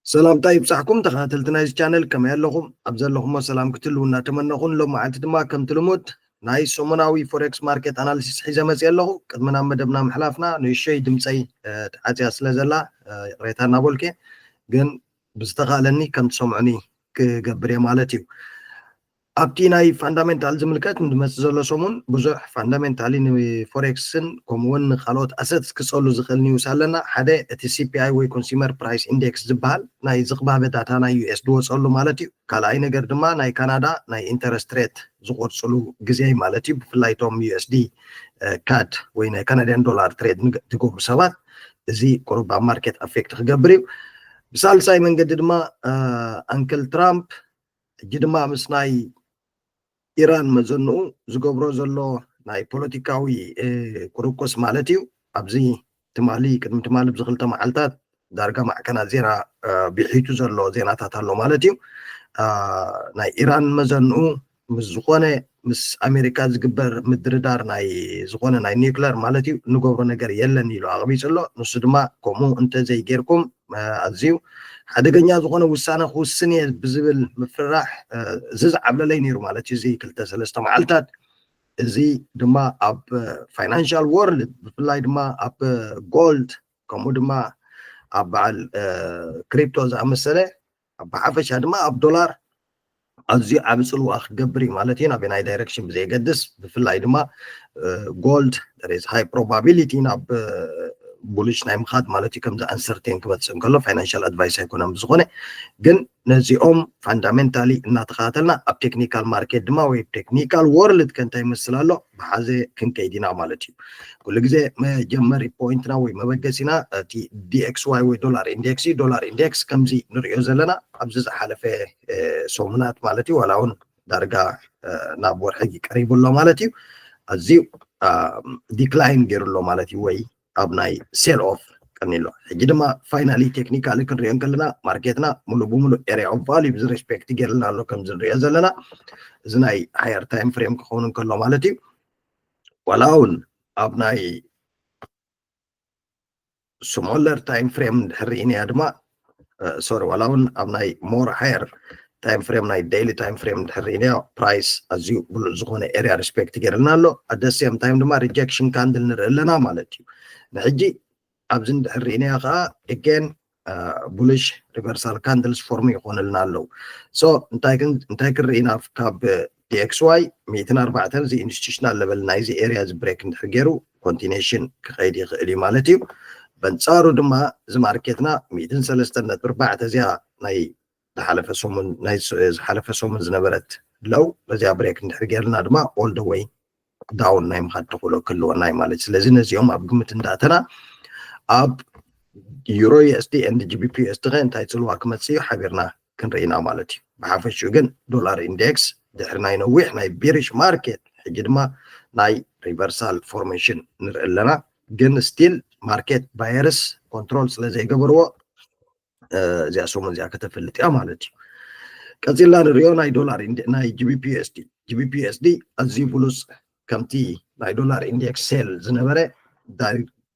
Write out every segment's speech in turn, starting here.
ሰላምታ ይብጻሕኩም ተኸታተልቲ ናይዚ ቻነል፣ ከመይ ኣለኹም? ኣብ ዘለኹሞ ሰላም ክትህልዉ እናተመነኹ፣ ሎም መዓልቲ ድማ ከምቲ ልሙድ ናይ ሰሙናዊ ፎሬክስ ማርኬት ኣናሊሲስ ሒዘ መጽእ ኣለኹ። ቅድሚ ናብ መደብና ምሕላፍና ንእሸይ ድምፀይ ተዓፅያ ስለ ዘላ ይቕሬታ እናበልኩ፣ ግን ብዝተኻእለኒ ከም ትሰምዑኒ ክገብር እየ ማለት እዩ። ኣብቲ ናይ ፋንዳሜንታል ዝምልከት ንመፅእ ዘሎ ሰሙን ብዙሕ ፋንዳሜንታሊ ንፎሬክስን ከምኡውን ንካልኦት ኣሰትስ ክፀሉ ዝኽእል ኒውስ ኣለና። ሓደ እቲ ሲፒኣይ ወይ ኮንሱመር ፕራይስ ኢንዴክስ ዝበሃል ናይ ዝቕባበ ዳታ ናይ ዩኤስ ዝወፀሉ ማለት እዩ። ካልኣይ ነገር ድማ ናይ ካናዳ ናይ ኢንተረስት ሬት ዝቆርፅሉ ግዜ ማለት እዩ። ብፍላይ ቶም ዩኤስዲ ካድ ወይ ናይ ካናድያን ዶላር ትሬድ ዝገብሩ ሰባት እዚ ቁሩብ ኣብ ማርኬት ኣፌክት ክገብር እዩ። ብሳልሳይ መንገዲ ድማ ኣንክል ትራምፕ ሕጂ ድማ ምስ ናይ ኢራን መዘንኡ ዝገብሮ ዘሎ ናይ ፖለቲካዊ ቁርቁስ ማለት እዩ። ኣብዚ ትማሊ ቅድሚ ትማሊ ብዚ ክልተ መዓልታት ዳርጋ ማዕከናት ዜና ቢሒቱ ዘሎ ዜናታት ኣሎ ማለት እዩ። ናይ ኢራን መዘንኡ ምስ ዝኾነ ምስ ኣሜሪካ ዝግበር ምድርዳር ናይ ዝኾነ ናይ ኒውክለር ማለት እዩ ንገብሮ ነገር የለን ኢሉ ኣቕቢፁ ኣሎ። ንሱ ድማ ከምኡ እንተዘይጌርኩም ኣዝዩ ሓደገኛ ዝኾነ ውሳነ ክውስን እየ ብዝብል ምፍርራሕ እዚ ዝዓብለለይ ነይሩ ማለት እዩ። እዚ ክልተ ሰለስተ መዓልታት እዚ ድማ ኣብ ፋይናንሻል ወርልድ ብፍላይ ድማ ኣብ ጎልድ ከምኡ ድማ ኣብ በዓል ክሪፕቶ ዝኣመሰለ ብሓፈሻ ድማ ኣብ ዶላር ኣዝዩ ዓቢ ፅልዋ ክገብር እዩ ማለት እዩ። ናበይ ናይ ዳይሬክሽን ብዘየገድስ ብፍላይ ድማ ጎልድ ሃይ ፕሮባቢሊቲ ናብ ቡሊሽ ናይ ምኻድ ማለት እዩ። ከምዚ ኣንሰርቴን ክመፅእ እንከሎ ፋይናንሻል ኣድቫይስ ኣይኮነን ብዝኾነ ግን ነዚኦም ፋንዳሜንታሊ እናተኸታተልና ኣብ ቴክኒካል ማርኬት ድማ ወይ ቴክኒካል ወርልድ ከ እንታይ ይመስል ኣሎ ብሓዘ ክንከይድ ኢና ማለት እዩ። ኩሉ ግዜ መጀመሪ ፖይንትና ወይ መበገሲና እቲ ዲኤክስዋይ ወይ ዶላር ኢንዴክስ እዩ። ዶላር ኢንዴክስ ከምዚ ንሪኦ ዘለና ኣብዚ ዝሓለፈ ሰሙናት ማለት እዩ ዋላ እውን ዳርጋ ናብ ወርሒ ቀሪቡ ኣሎ ማለት እዩ። ኣዝዩ ዲክላይን ገይሩ ኣሎ ማለት እዩ ወይ ኣብ ናይ ሴል ኦፍ ቀኒ ኣሎ። ሕጂ ድማ ፋይናሊ ቴክኒካሊ ክንሪኦ እንከለና ማርኬትና ሙሉእ ብሙሉእ ኤሪያ ኦፍ ቫልዩ ብዚ ሪስፔክት ገይርልና ኣሎ ከምዚ ንሪኦ ዘለና እዚ ናይ ሃየር ታይም ፍሬም ክኸውን እንከሎ ማለት እዩ። ዋላ እውን ኣብ ናይ ስሞለር ታይም ፍሬም እንድሕር ርኢናያ ድማ ሶሪ ዋላ እውን ኣብ ናይ ሞር ሃየር ታይም ፍሬም ናይ ዴይሊ ታይም ፍሬም እንድሕር ርኢናዮ ፕራይስ ኣዝዩ ብሉፅ ዝኾነ ኤሪያ ሪስፔክት ገይርልና ኣሎ። ኣደ ሴም ታይም ድማ ሪጀክሽን ካንድል ንርኢ ኣለና ማለት እዩ። ንሕጂ ኣብዚ እንድሕር ርኢናዮ ከዓ ኤጌን ቡሊሽ ሪቨርሳል ካንድልስ ፎርም ይኾንልና ኣለዉ። ሶ እንታይ ክንርኢ ኢና ካብ ዲኤክስዋይ ሚእትን ኣርባዕተን እዚ ኢንስቲቱሽናል ለቨል ናይዚ ኤሪያ እዚ ብሬክ እንድሕር ገይሩ ኮንቲኔሽን ክኸይድ ይኽእል እዩ ማለት እዩ። በንፃሩ ድማ እዚ ማርኬትና ሚእትን ሰለስተን ነጥቢ ኣርባዕተ እዚኣ ናይ ዝሓለፈ ሰሙን ናይ ዝሓለፈ ሰሙን ዝነበረት ለው በዚኣ ብሬክ እንድሕር ገይርና ድማ ኦል ደ ወይ ዳውን ናይ ምኻድ ተኽእሎ ክህልወና እዩ ማለት እዩ። ስለዚ ነዚኦም ኣብ ግምት እንዳእተና ኣብ ዩሮ ዩኤስዲ ኤንድ ጂቢፒ ዩኤስዲ ከ እንታይ ፅልዋ ክመፅእ እዩ ሓቢርና ክንርኢ ኢና ማለት እዩ። ብሓፈሽኡ ግን ዶላር ኢንዴክስ ድሕሪ ናይ ነዊሕ ናይ ቢሪሽ ማርኬት ሕጂ ድማ ናይ ሪቨርሳል ፎርሜሽን ንርኢ ኣለና። ግን ስቲል ማርኬት ባየርስ ኮንትሮል ስለ ዘይገበርዎ እዚኣ ሰሙን እዚኣ ከተፍልጥ እያ ማለት እዩ። ቀፂልና ንሪኦ ናይ ዶላር ናይ ጂቢፒ ዩኤስዲ ጂቢፒ ዩኤስዲ ኣዝዩ ብሉፅ ከምቲ ናይ ዶላር ኢንዴክስ ሴል ዝነበረ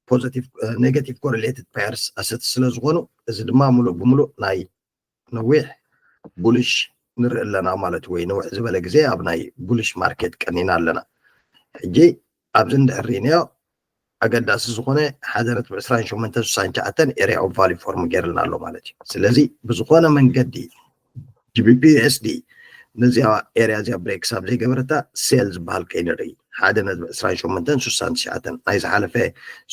ፖዘቲቭ ኔጋቲቭ ኮሪሌትድ ፓየርስ ኣሰት ስለ ዝኾኑ እዚ ድማ ሙሉእ ብሙሉእ ናይ ነዊሕ ቡልሽ ንርኢ ኣለና ማለት ወይ ነውሕ ዝበለ ግዜ ኣብ ናይ ቡልሽ ማርኬት ቀኒና ኣለና። ሕጂ ኣብዚ እንድሕር ርኢናዮ ኣገዳሲ ዝኾነ ሓደ ነጥቢ ዕስራን ሸሞንተን ስሳን ትሽዓተን ኤሪያ ኦፍ ቫልዩ ፎርም ገይርልና ኣሎ ማለት እዩ። ስለዚ ብዝኾነ መንገዲ ጂቢፒ ዩኤስዲ ነዚኣ ኤሪያ እዚኣ ብሬክ ክሳብ ዘይገበረታ ሴል ዝበሃል ከይንርኢ ሓደ ነጥቢ ዕስራን ሸሞንተን ስሳን ትሽዓተን ናይ ዝሓለፈ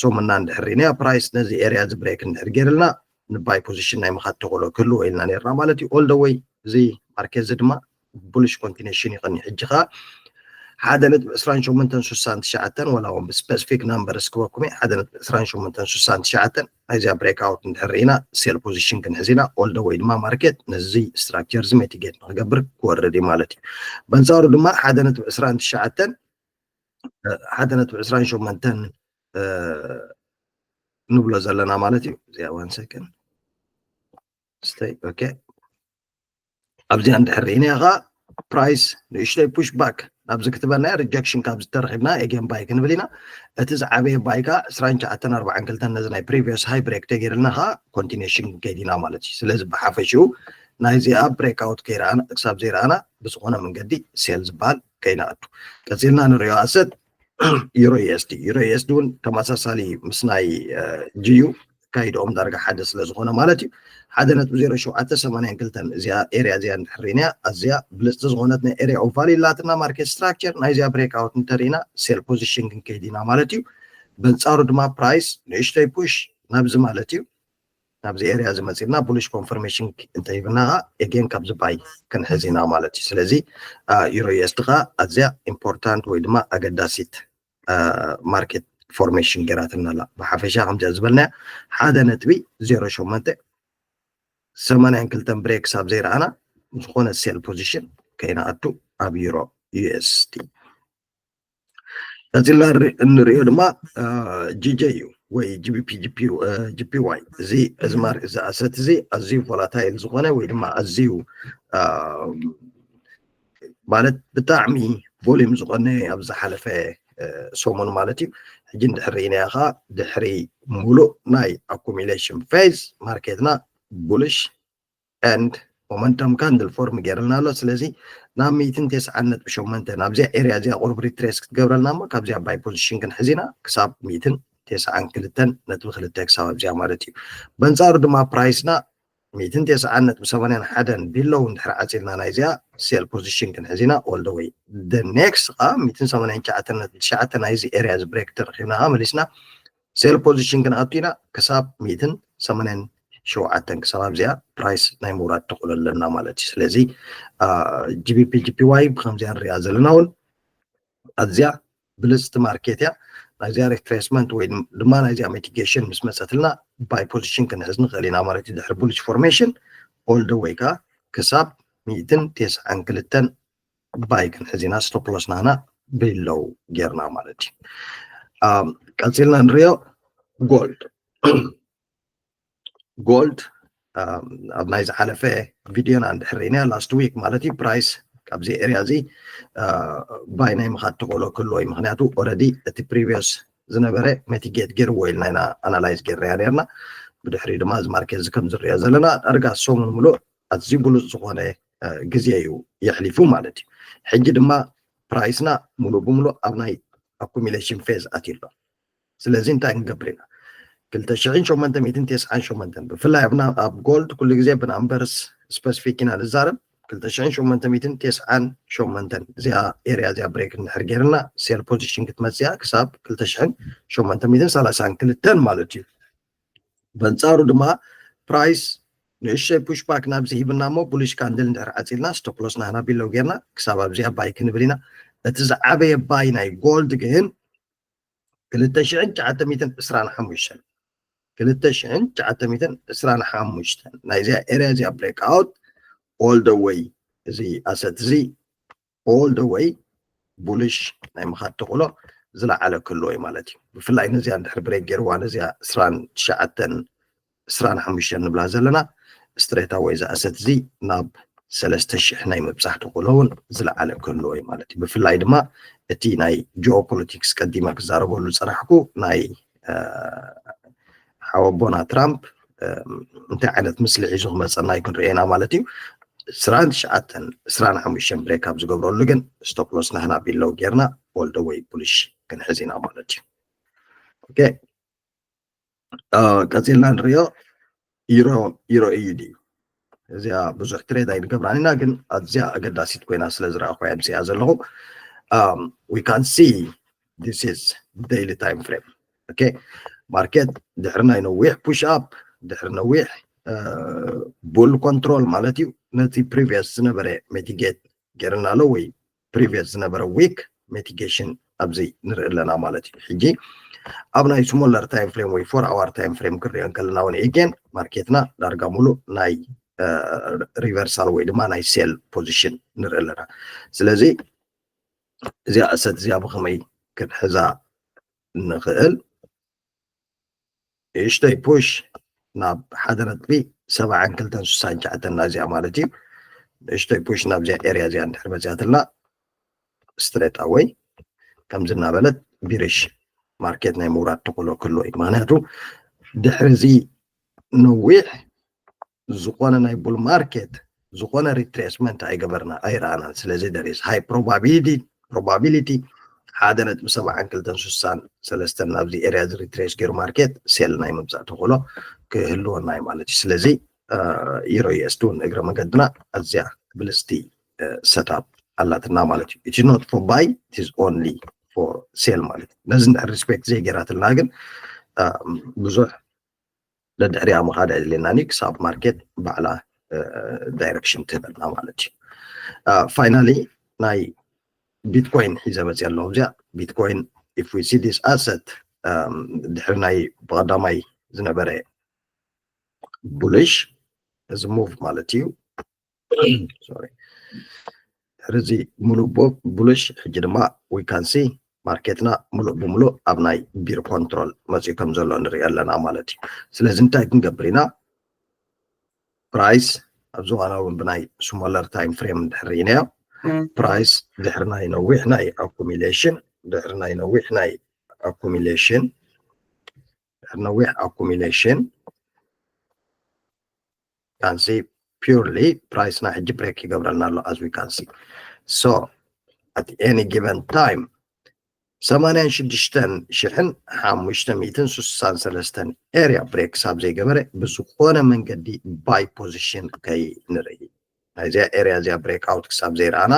ሰሙንና እንድሕር ርኢናዮ ፕራይስ ነዚ ኤሪያ እዚ ብሬክ እንድሕር ገይርልና ንባይ ፖዚሽን ናይ ምኻድ ተኽእሎ ክህልዎ ኢልና ነርና ማለት እዩ። ኦል ደ ወይ እዚ ማርኬት እዚ ድማ ቡልሽ ኮንቲኔሽን ይኸኒ። ሕጂ ኸዓ ሓደ ነጥቢ ዕስራን ሸሞንተን ስሳን ትሽዓተን ዋላ እውን ብስፐሲፊክ ናምበርስ ክበኩም ሓደ ነጥቢ ዕስራን ሸሞንተን ስሳን ትሽዓተን ናይዚኣ ብሬክ ኣውት እንድሕር ርኢና ሴል ፖዚሽን ክንሕዝ ኢና። ኦል ደ ወይ ድማ ማርኬት ነዚ ስትራክቸር እዚ ሜቲጌት ንክገብር ክወርድ እዩ ማለት እዩ። በንፃሩ ድማ ሓደ ነጥቢ ዕስራን ትሽዓተን ሓደ ነጥቢ ዕስራን ሸሞንተን ንብሎ ዘለና ማለት እዩ። እዚኣ ዋን ሰከንድ stay okay ኣብዚኣ እንድሕር ርኢናያ ከዓ ፕራይስ ንእሽተይ ፑሽ ባክ ናብዚ ክትበልና ሪጀክሽን ካብ ዝተረኺብና ኤገን ባይ ክንብል ኢና። እቲ ዝዓበየ ባይ ከዓ ዕስራን ትሽዓተን ኣርባዓን ክልተን ነዚ ናይ ፕሪቪየስ ሃይ ብሬክ ተገይርልና ከዓ ኮንቲኒሽን ክንከይድ ኢና ማለት እዩ። ስለዚ ብሓፈሽኡ ናይዚኣ ብሬክ ኣውት ከይረኣና ክሳብ ዘይረኣና ብዝኾነ መንገዲ ሴል ዝበሃል ከይንኣቱ። ቀፂልና ንሪኦ ኣሰት ዩሮ ዩኤስዲ። ዩሮ ዩኤስዲ እውን ተመሳሳሊ ምስ ናይ ጂዩ ካይድኦም ዳርጋ ሓደ ስለ ዝኾነ ማለት እዩ። ሓደ ነጥቢ ዜሮ ሸውዓተ ሰማንያን ክልተን እዚኣ ኤርያ እዚኣ እንድሕር ርኢናያ ኣዝያ ብልፅቲ ዝኾነት ናይ ኤርያ ኦፍ ቫሊ ላትና ማርኬት ስትራክቸር ናይዚኣ ብሬክ ኣውት እንተርኢና ሴል ፖዚሽን ክንከይድ ኢና ማለት እዩ። በንፃሩ ድማ ፕራይስ ንእሽተይ ፑሽ ናብዚ ማለት እዩ ናብዚ ኤርያ እዚ መፂና ቡሊሽ ኮንፈርሜሽን እንተሂብና ከዓ ኤጌን ካብዚ ባይ ክንሕዝ ኢና ማለት እዩ። ስለዚ ዩሮ ዩኤስዲ ከዓ ኣዝያ ኢምፖርታንት ወይ ድማ ኣገዳሲት ማርኬት ፎርሜሽን ገይራትና ኣላ። ብሓፈሻ ከምዚኣ ዝበልናያ ሓደ ነጥቢ ዜሮ ሸሞንተ ሰማንያን ክልተን ብሬክ ክሳብ ዘይረኣና ዝኾነ ሴል ፖዚሽን ከይንኣቱ ኣብ ዩሮ ዩኤስዲ። ቀፂልና እንሪኦ ድማ ጂጄ እዩ ወይ ጂቢፒ ጂፒዋይ። እዚ እዚ ማር እዚ ኣሰት እዚ ኣዝዩ ቮላታይል ዝኾነ ወይ ድማ ኣዝዩ ማለት ብጣዕሚ ቮሊም ዝኾነ ኣብ ዝሓለፈ ሰሙን ማለት እዩ። ሕጂ እንድሕር ርኢናዮ ከዓ ድሕሪ ሙሉእ ናይ ኣኩሚሌሽን ፌዝ ማርኬትና ቡልሽ ኤንድ ሞመንተም ካንድል ፎርም ገይርልና ኣሎ። ስለዚ ናብ ሚእትን ተስዓን ነጥቢ ሸሞንተ ናብዚኣ ኤርያ እዚኣ ቁርብ ሪትሬስ ክትገብረልና እሞ ካብዚኣ ባይ ፖዚሽን ክንሕዝ ኢና ክሳብ ሚእትን ተስዓን ክልተን ነጥቢ ክልተ ክሳብ ኣብዚኣ ማለት እዩ። በንፃሩ ድማ ፕራይስና ሚእትን ተስዓን ነጥቢ ሰማንያን ሓደን ቢሎው እንድሕር ዓፂልና ናይዚኣ ሴል ፖዚሽን ክንሕዝ ኢና ኦል ደ ወይ። ደ ኔክስት ከዓ ሚእትን ሰማንያን ትሽዓተን ነጥቢ ትሽዓተ ናይዚ ኤርያ እዚ ብሬክ ተረኪብና ከዓ መሊስና ሴል ፖዚሽን ክንኣቱ ኢና ክሳብ ሚእትን ሰማንያን ሸውዓተን ክሳብ ኣብዚኣ ፕራይስ ናይ ምውራድ ተኽእሎ ኣለና ማለት እዩ። ስለዚ ጂቢፒ ጂፒዋይ ብከምዚኣ ንሪኣ ዘለና እውን ኣዝያ ብልፅቲ ማርኬት እያ። ናይዚኣ ሪትሬስመንት ወይ ድማ ናይዚኣ ሚቲጌሽን ምስ መፀትልና ባይ ፖዚሽን ክንሕዝ ንኽእል ኢና ማለት እዩ። ድሕሪ ቡሊሽ ፎርሜሽን ኦል ደ ወይ ከዓ ክሳብ ሚእትን ተስዓን ክልተን ባይ ክንሕዝ ኢና። ስቶፕ ሎስ ናህና ቢሎው ጌርና ማለት እዩ። ቀፂልና ንሪኦ ጎልድ። ጎልድ ኣብ ናይ ዝሓለፈ ቪድዮና እንድሕር ርኢና ላስት ዊክ ማለት እዩ ፕራይስ ካብዚ ኤርያ እዚ ባይ ናይ ምኻድ ተኽእሎ ክህልዎ እዩ። ምክንያቱ ኦረዲ እቲ ፕሪቪየስ ዝነበረ መቲጌት ገይርዎ ኢልና ኢና ኣናላይዝ ገይርናያ ነርና። ብድሕሪ ድማ እዚ ማርኬት እዚ ከም ዝሪኦ ዘለና ዳርጋ ሰሙን ሙሉእ ኣዝዩ ብሉፅ ዝኾነ ግዜ እዩ የሕሊፉ ማለት እዩ። ሕጂ ድማ ፕራይስና ሙሉእ ብሙሉእ ኣብ ናይ ኣኩሚሌሽን ፌዝ ኣትዩ ኣሎ። ስለዚ እንታይ ክንገብር ኢና? ክልተ ሽሕን ሸሞንተ ሚእትን ተስዓን ሸሞንተን ብፍላይ ኣብና ኣብ ጎልድ ኩሉ ግዜ ብናምበርስ ስፐሲፊክ ኢና ንዛረብ። ክልተ ሽሕን ሸሞንተ ሚእትን ተስዓን ሸሞንተን እዚኣ ኤርያ እዚኣ ብሬክ እንድሕር ገይርና ሴል ፖዚሽን ክትመፅያ ክሳብ ክልተ ሽሕን ሸሞንተ ሚእትን ሰላሳን ክልተን ማለት እዩ። በንፃሩ ድማ ፕራይስ ንእሽተይ ፑሽባክ ናብዚ ሂብና እሞ ቡሊሽ ካንድል እንድሕር ዓፂልና ስቶፕሎስ ናህና ቢሎው ጌርና ክሳብ ኣብዚኣ ባይ ክንብል ኢና። እቲ ዝዓበየ ባይ ናይ ጎልድ ግን ክልተ ሽሕን ትሽዓተ ሚእትን ዕስራን ሓሙሽተን ክልተ ሽሕን ትሽዓተ ሚእትን ዕስራን ሓሙሽተን ናይዚኣ ኤርያ እዚኣ ብሬክ ኣውት ኦል ደ ወይ እዚ ኣሰት እዚ ኦል ደ ወይ ቡልሽ ናይ ምኻድ ተኽእሎ ዝለዓለ ክህልዎ እዩ ማለት እዩ። ብፍላይ ነዚኣ እንድሕር ብሬክ ገይርዋ ነዚኣ ዕስራን ትሽዓተን ዕስራን ሓሙሽተን ንብላ ዘለና ስትሬት ኣወይ ዝኣሰት እዚ ናብ ሰለስተ ሽሕ ናይ ምብፃሕ ተኽእሎ እውን ዝለዓለ ክህልዎ እዩ ማለት እዩ። ብፍላይ ድማ እቲ ናይ ጂኦፖለቲክስ ቀዲመ ክዛረበሉ ዝፀናሕኩ ናይ ሓወቦና ትራምፕ እንታይ ዓይነት ምስሊ ሒዙ ክመፀና እዩ ክንርኤና ማለት እዩ። ዕስራን ትሽዓተን ዕስራን ሓሙሽተን ብሬክ ኣብ ዝገብረሉ ግን ስቶፕ ሎስ ናህና ቢሎው ጌርና ኦል ደ ወይ ቡልሽ ክንሕዝ ኢና ማለት እዩ። ኦኬ ቀፂልና ንሪኦ ዩሮ ዩሮ ኢዩዲ እዚኣ ብዙሕ ትሬድ ኣይንገብራን ኢና ግን ኣዝያ ኣገዳሲት ኮይና ስለ ዝረኣኹ እያ ኣምፅኣ ዘለኹ። We can see this is daily time frame. Okay ማርኬት ድሕሪ ናይ ነዊሕ ፑሽ ኣፕ ድሕሪ ነዊሕ ቡል ኮንትሮል ማለት እዩ ነቲ ፕሪቪየስ ዝነበረ ሚቲጌት ገይርና ኣሎ ወይ ፕሪቪየስ ዝነበረ ዊክ ሚቲጌሽን ኣብዚ ንርኢ ኣለና ማለት እዩ። ሕጂ ኣብ ናይ ስሞለር ታይም ፍሬም ወይ ፎር ኣዋር ታይም ፍሬም ክንሪኦ እንከለና እውን ኤጌን ማርኬትና ዳርጋ ሙሉእ ናይ ሪቨርሳል ወይ ድማ ናይ ሴል ፖዚሽን ንርኢ ኣለና። ስለዚ እዚኣ ኣሰት እዚኣ ብከመይ ክንሕዛ ንኽእል? ንእሽተይ ፑሽ ናብ ሓደ ነጥቢ ሰብዓን ክልተን ስሳን ትሽዓተን ናዚኣ ማለት እዩ። ንእሽተይ ፑሽ ናብዚኣ ኤርያ እዚኣ እንድሕር መፅያትልና straight away ከምዚ እናበለት bearish market ናይ ምውራድ ተኽእሎ ክህልዎ እዩ። ምክንያቱ ድሕሪ እዚ ነዊሕ ዝኾነ ናይ bull market ዝኾነ retracement ኣይገበርና ኣይረኣናን። ስለዚ there is high probability probability ሓደ ነጥቢ ሰብዓን ክልተን ስሳን ሰለስተን ናብዚ area እዚ retrace ገይሩ market sell ናይ ምምፃእ ተኽእሎ ክህልወና እዩ ማለት እዩ። ስለዚ euro U S D እውን እግረ መገድና ኣዝያ ብልፅቲ setup ኣላትና ማለት እዩ። It is not for buy, it is only for sell ማለት እዩ። ነዚ እንድሕር respect ዘይገይራትልና ግን ብዙሕ ደድሕሪኣ ምኻድ ኣየድልየናን እዩ። ክሳብ market ባዕላ direction ትህበና ማለት እዩ። Finally ናይ Bitcoin ሒዘ መፅየ ኣለኹ። እዚኣ Bitcoin, if we see this asset ድሕሪ ናይ ብቐዳማይ ዝነበረ bullish እዚ move ማለት እዩ። ድሕሪ እዚ ሙሉእ bullish ሕጂ ድማ we can see market ና ሙሉእ ብሙሉእ ኣብ ናይ bear control መፅኡ ከም ዘሎ ንሪኢ ኣለና ማለት እዩ። ስለዚ እንታይ ክንገብር ኢና? Price ኣብ ዝዋና እውን ብናይ smaller time frame ድሕር ርኢናዮ። Price ድሕሪ ናይ ነዊሕ ናይ accumulation ድሕሪ ናይ ነዊሕ ናይ accumulation ድሕሪ ነዊሕ accumulation can see purely price ና ሕጂ break ይገብረልና ኣሎ as we can see. So at any given time ሰማንያን ሽዱሽተን ሽሕን ሓሙሽተ ሚእትን ስሳን ሰለስተን area break ክሳብ ዘይገበረ ብዝኾነ መንገዲ buy position ከይንርኢ። ናይዚኣ area እዚኣ break out ክሳብ ዘይረኣና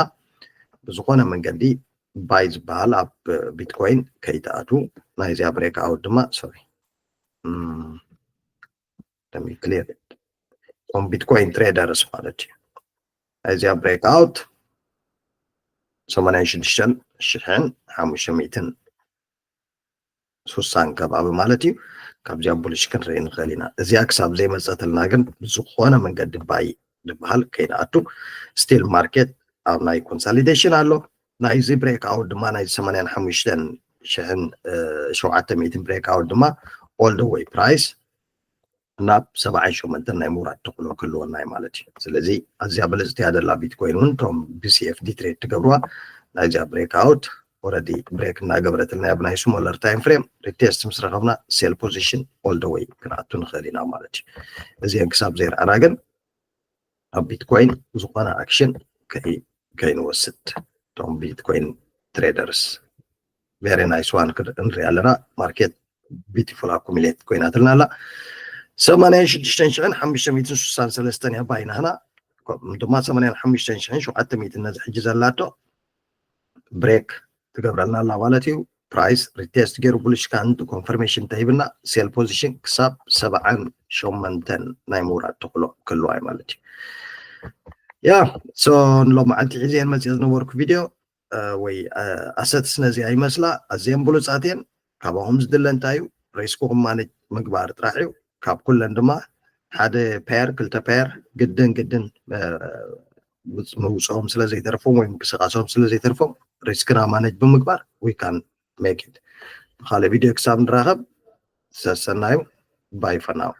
ብዝኾነ መንገዲ buy ዝበሃል ኣብ Bitcoin ከይትኣትዉ። ናይዚኣ break out ድማ sorry let me clear it እቶም Bitcoin traders ማለት እዩ። ናይዚኣ break out ሰማንያን ሽዱሽተን ሽሕን ሓሙሽተ ሚእትን ስሳን ከባቢ ማለት እዩ። ካብዚኣ bullish ክንርኢ ንኽእል ኢና። እዚኣ ክሳብ ዘይመፀትልና ግን ብዝኾነ መንገዲ buy ዝበሃል ከይንኣቱ። Still market ኣብ ናይ consolidation ኣሎ። ናይዚ break out ድማ ናይ ሰማንያን ሓሙሽተን ሽሕን ሸውዓተ ሚእትን break out ድማ all the way price ናብ ሰብዓን ሸሞንተን ናይ ምውራድ ተኽእሎ ክህልወና እዩ ማለት እዩ። ስለዚ ኣዝያ ብልፅቲ እያ ዘላ Bitcoin እውን እቶም ብ C F D trade ትገብርዋ ናይዚኣ break out already break እናገበረትልና ኣብ ናይ smaller time frame retest ምስ ረኸብና sell position all the way ክንኣቱ ንኽእል ኢና ማለት እዩ። እዚአን ክሳብ ዘይረኣና ግን ኣብ Bitcoin ዝኾነ action ከይንወስድ እቶም Bitcoin traders very nice one ንርኢ ኣለና። Market beautiful accumulate ኮይናትልና ኣላ። ሰማንያን ሽዱሽተን ሽሕን ሓሙሽተ ሚእትን ስሳን ሰለስተን እያ buy ናህና ድማ ሰማንያን ሓሙሽተን ሽሕን ሸውዓተ ሚእትን ነዚ ሕጂ ዘላቶ break ትገብረልና ኣላ ማለት እዩ። Price retest ገይሩ bullish candle confirmation ተሂብና sell position ክሳብ ሰብዓን ሸሞንተን ናይ ምውራድ ተኽእሎ ክህልዋ እዩ ማለት እዩ። ያ so ንሎማዓንቲ ሒዘን መፅየ ዝነበርኩ video ወይ assets ነዚኣ ይመስላ። ኣዝየን ብሉፃት እየን። ካባኹም ዝድለ እንታይ እዩ? Risk ኹም manage ምግባር ጥራሕ እዩ። ካብ ኩለን ድማ ሓደ pair ክልተ pair ግድን ግድን ምውፅኦም ስለ ዘይተርፎም ወይ ምንቅስቃሶም ስለ ዘይተርፎም risk ና manage ብምግባር we can make it። ብካልእ video ክሳብ ንራኸብ ሰሰናዩ bye for now።